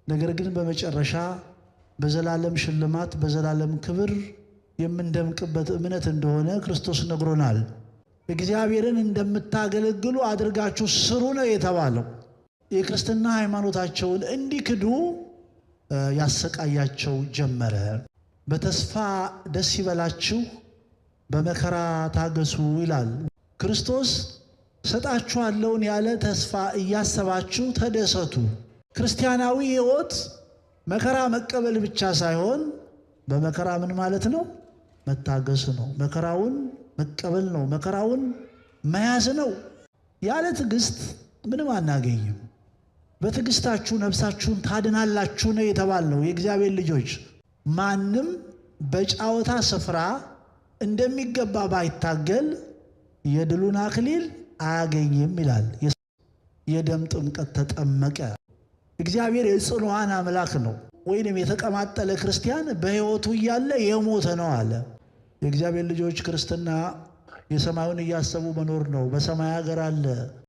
ነገር ግን በመጨረሻ በዘላለም ሽልማት በዘላለም ክብር የምንደምቅበት እምነት እንደሆነ ክርስቶስ ነግሮናል። እግዚአብሔርን እንደምታገለግሉ አድርጋችሁ ስሩ ነው የተባለው። የክርስትና ሃይማኖታቸውን እንዲክዱ ያሰቃያቸው ጀመረ። በተስፋ ደስ ይበላችሁ፣ በመከራ ታገሱ ይላል። ክርስቶስ ሰጣችኋለውን ያለ ተስፋ እያሰባችሁ ተደሰቱ። ክርስቲያናዊ ሕይወት መከራ መቀበል ብቻ ሳይሆን በመከራ ምን ማለት ነው? መታገስ ነው። መከራውን መቀበል ነው። መከራውን መያዝ ነው። ያለ ትዕግስት ምንም አናገኝም። በትዕግስታችሁ ነፍሳችሁን ታድናላችሁ ነው የተባልነው። የእግዚአብሔር ልጆች፣ ማንም በጫወታ ስፍራ እንደሚገባ ባይታገል የድሉን አክሊል አያገኝም ይላል። የደም ጥምቀት ተጠመቀ። እግዚአብሔር የጽኑዓን አምላክ ነው። ወይንም የተቀማጠለ ክርስቲያን በሕይወቱ እያለ የሞተ ነው አለ። የእግዚአብሔር ልጆች፣ ክርስትና የሰማዩን እያሰቡ መኖር ነው። በሰማይ ሀገር አለ።